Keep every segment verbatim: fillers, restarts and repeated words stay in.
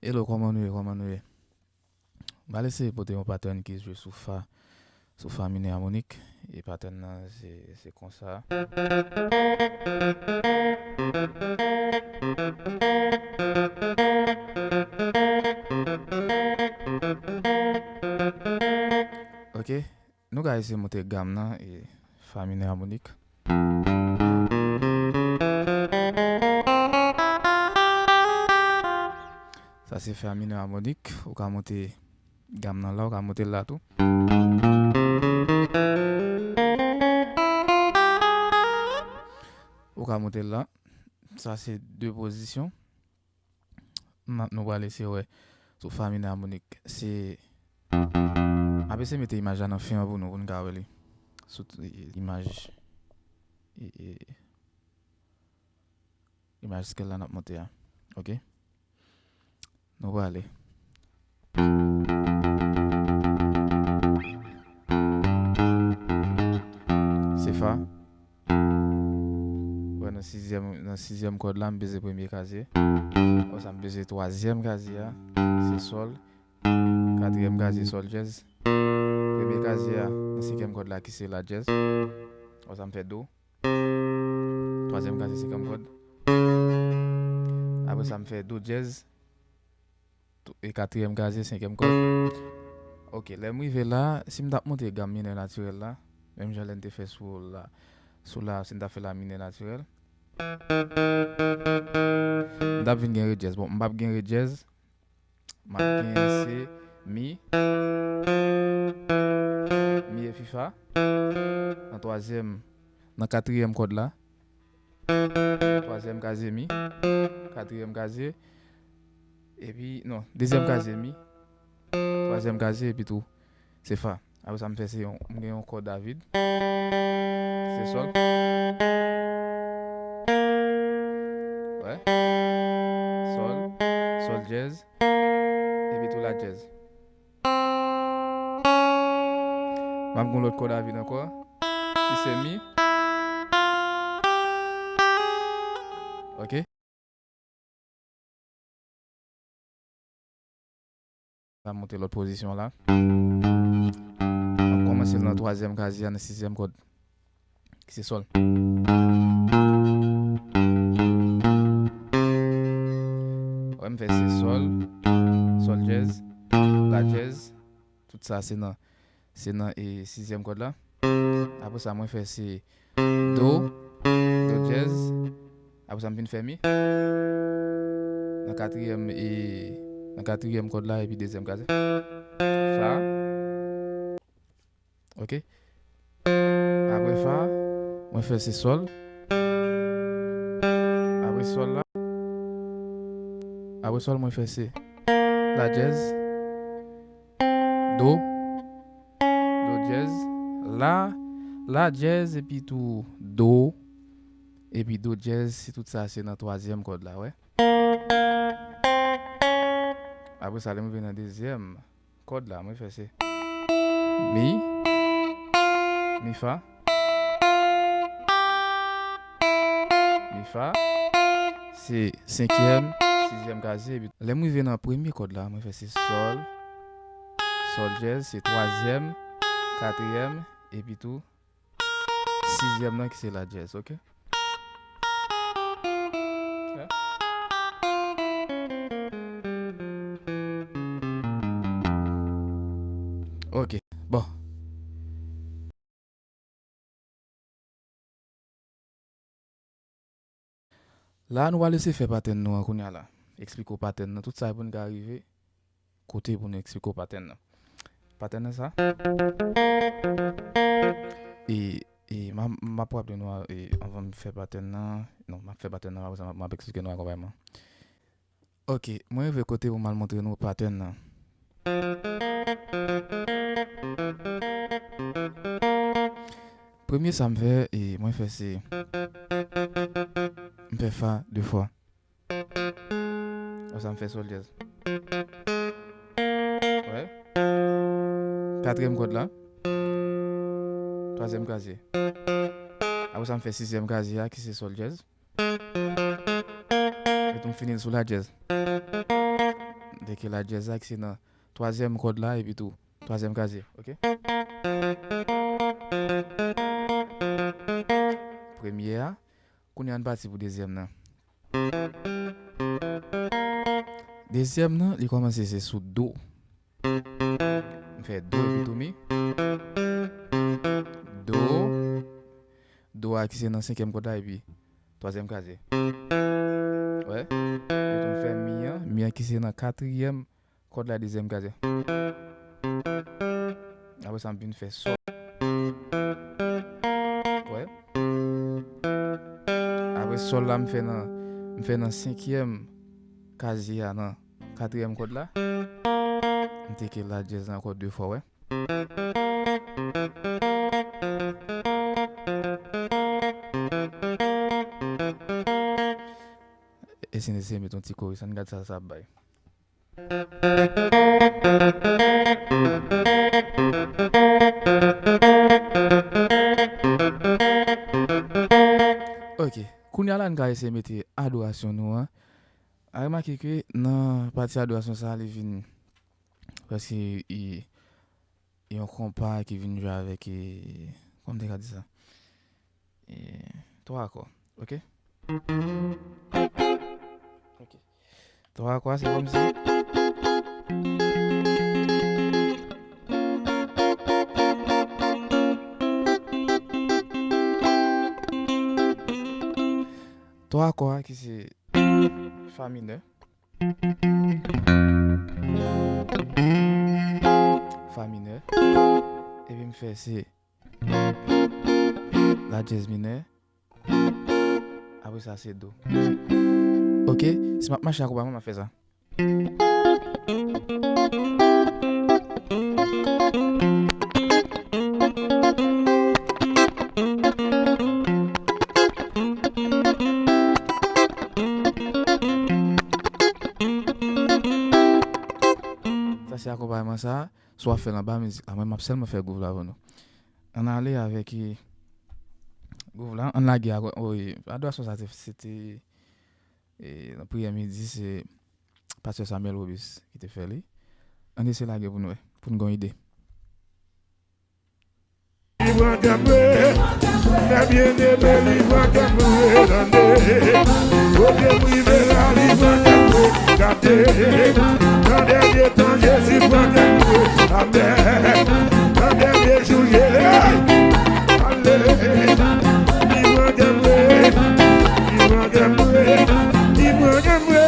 Hello, kòman nou ye? Kòman nou ye? M pral eseye pote yon patèn ki jwe sou fa, sou fa minè amonik. E patèn nan, se, se konsa. Ok. Nou ka eseye monte gam nan, e fa minè amonik. Sa se fa minè amonik. Ou ka monte gam nan la, ou ka monte l la tou. Ou ka monte l la. Sa se de pozisyon. N ap, nou pral eseye wè sou fa minè amonik. Se, m ap eseye mete imaj la nan fen an pou nou, pou n ka wè li. Sou t-, i-, i-, imaj, i-, i-, imaj skèl la n ap monte a. Ok? Nou prale. Se fa. Wè, nan sizyèm, nan sizyèm kòd la, m peze premye kazye. Apre sa, m peze twazyèm kazye a, se sòl. Katriyèm kazye, sòl djèz. Premye kazye a, nan senkyèm kòd la, ki se la djèz. Apre sa, m fè do. Twazyèm kazye, senkyèm kòd. Apre sa, m fè do djèz. Tou-, e katriyèm kazye, senkyèm kòd. Ok, lè m rive la, si m t ap monte gam minè natirèl la, menm jan lè n te fè sou la, sou la, si n t ap fè la minè natirèl, m t ap vin gen re djèz. Bon, m p ap gen re djèz. M ap gen se mi, mi epi fa. Nan twazyèm, nan katriyèm kòd la. Twazyèm kazye mi, katriyèm kazye, epi, non, dezyèm kazye mi, twazyèm kazye, epi tou, se fa. Apre sa, m fè se yon, m gen yon kòd a vid. Se sòl. Wè. Sòl. Sòl djèz. Epi tou la djèz. M ap gen yon lòt kòd a vid ankò. Ki se mi. Ok. M ap monte lòt pozisyon la. M ap kòmanse nan twazyèm kazye a, nan sizyèm kòd. Ki se sòl. Wè, m fè se sòl, sòl djèz, la djèz. Tout sa se nan, se nan, e, sizyèm kòd la. Apre sa, mwen fè se do, do djèz. Apre sa, m vin fè mi. Nan katriyèm, e, nan katriyèm kòd la, epi dezyèm kazye. Fa. Ok. Apre fa, mwen fè se sòl. Apre sòl la. Apre sòl, mwen fè se la djèz. Do. Do djèz. La. La djèz epi tou do. Epi do djèz, si tout sa se nan twazyèm kòd la, wè. Apre sa, lè m rive nan dezyèm kòd la, mwen fè se mi, mi fa, mi fa, se senkyèm, sizyèm kazye, epi lè m rive nan premye kòd la, mwen fè se sòl, sòl djèz, se twazyèm, katriyèm, epi tou, sizyèm nan ki se la djèz, ok? Ok, bon. La, nou pral eseye fè patèn nou an kounye a la. Eksplike w patèn nan, tout sa pou n ka rive kote pou nou eksplike w patèn nan. Patèn nan sa. E, e m a, m ap raple nou, e, anvan m fè patèn nan. Non, m ap fè patèn nan, apre sa, m ap, m ap eksplike nou akonpayman. Ok, mwen rive kote pou m al montre nou patèn nan. Premye sa m fè, e, mwen fè se, m fè fa de fwa. Apre sa, m fè sòl djèz. Wè. Katriyèm kòd la. Twazyèm kazye. Apre sa, m fè sizyèm kazye a, ki se sòl djèz. Epi tou, m fini l sou la djèz. Teke la dyèz la ki se nan twazyèm kòd la epi tou twazyèm kazye, oke? Premye a, kounye a n pati pou dezyèm nan. Dezyèm nan, li kòmanse se sou do. M fè do epi tou mi. Do. Do a ki se nan senkyèm kòd la epi twazyèm kazye. Wè. Epi tou m fè mi an. Mi an ki se nan katriyèm kòd la dezyèm kazye. Apre sa, m vin fè sòl. Wè. Apre sòl la, m fè nan, m fè nan senkyèm kazye a nan katriyèm kòd la. M teke la dyèz la ankò de fwa, wè. E si n eseye met yon ti koris, ann gad sa sa ap bay. Ok, kounye a la n ka eseye mete adorasyon nou an. A remake ke nan pati adorasyon sa a, li vin prèske, e, e yon konpa ki vin jwe avèk, e, kòman m te ka di sa? E, twa akò, oke? Oke. Twa akò, se kòmsi. Twa akò a ki se fa minè. Fa minè. Epi m fè se la dyèz minè. Apre sa, se do. Oke, si m ap mache akonpayman, m ap fè sa. Sa se akonpayman sa. Si w ap fè l anba mizik la, mwen m ap sèlman fè gwouv la pou nou. Ann ale avèk, e, gwouv la, ann lage a, wi, adorasyon sa te, se te, e, nan priyè midi, se pastè Samuel Robis ki te fè li. Ann eseye lage pou n wè, pou n gen yon ide. Li pran kè m vre, lè byeneme li pran kè m vre, tande. Kote m rive la, li pran kè m vre, gade. Nan dènye tan, Jezi pran kè m vre, amèn. Nan dènye jou, ye, ale. Li pran kè m vre, li pran kè m vre, li pran kè m vre.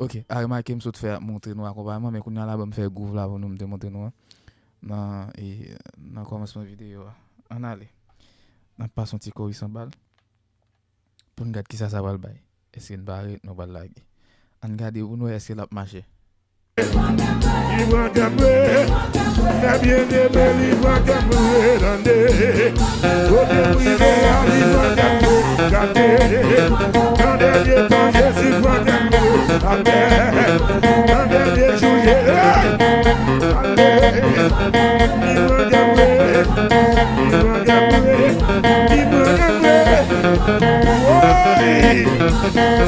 Ok, a remake m sot fè montre nou akonpayman, men kounye a la ban m fè gwouv la pou nou, m te montre nou an. Nan, e, nan kòmansman videyo a. Ann ale. N ap pase yon ti koris anba l. Pou n gad kisa sa pral bay. Èske n pare? Nou pral lage. Ann gade pou n wè èske l ap mache. Li pran kè m vre, lè byeneme li pran kè m vre, tande. Kote m rive a, li pran kè m vre, gade. Nan dènye tan, Jezi pran kè m vre, amèn. Nan dènye jou, ye, ale. Li pran kè m vre, li pran kè m vre, li pran kè m vre. Woy!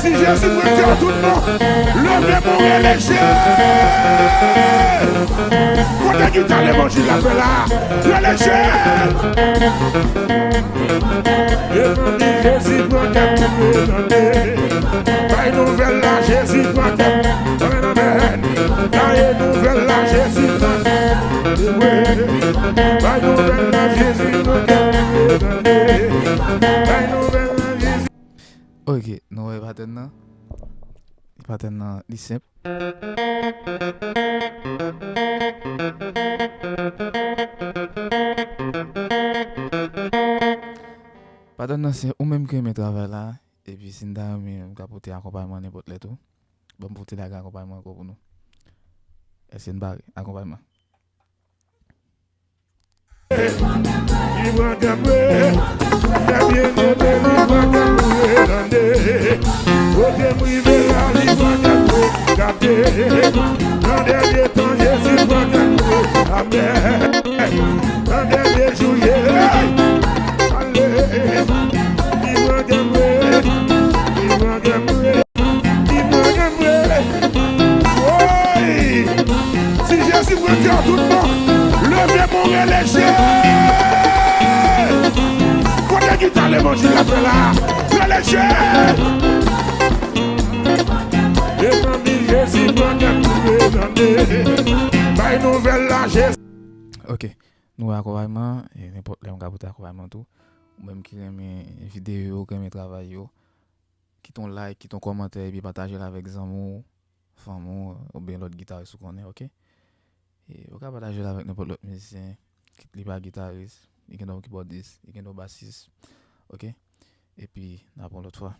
Si Jezi pran kè w, tout moun, leve pou rele Jezi! Kote gita levanjil la fè la? Rele Jezi! Devan li, Jezi pran kè m, tande. Bay nouvèl la, Jezi pran kè m. Amèn, amèn. Gaye nouvèl la, Jezi pran kè m. Wi. Bay nouvèl la, Jezi pran kè m, tande. Bay nouvèl la, Jezi. Ok, nou wè patèn nan. Patèn nan, li senp. Patèn nan se ou menm ki renmen travay la, epi si n ta renmen, m ka pote akonpayman nenpòt lè tou. Ban m pote lage akonpayman ankò pou nou. Èske n pare? Akonpayman. Li pran kè m vre, lè byeneme li pran kè m vre, tande. Kote m rive la, li pran kè m vre, gade. Nan dènye tan, Jezi pran kè m vre, amèn. Nan dènye jou, ye, ale. Li pran kè m vre, li pran kè m vre. Li pran kè m vre. Woy! Mwen di w tout bon, leve pou rele je. Kote gita levanjil la fè la? Rele je. E zanmi Jezi pran kè m touye tande. Bay nouvèl la Jezi. Ok. Nou wè akonpayman, e nenpòt lè m ka pote akonpayman tou. Ou menm ki renmen videyo yo, ki renmen travay yo, kite yon like, kite yon kòmantè, epi pataje l avèk zanmi w, fanmi w, oubyen lòt gitaris ou konnen, ok? E ou ka pataje l avèk nenpòt lòt mizisyen, kit li pa gitaris, li gen yon kibòdis, li gen yon basis, ok? Epi, n ap yon lòt fwa.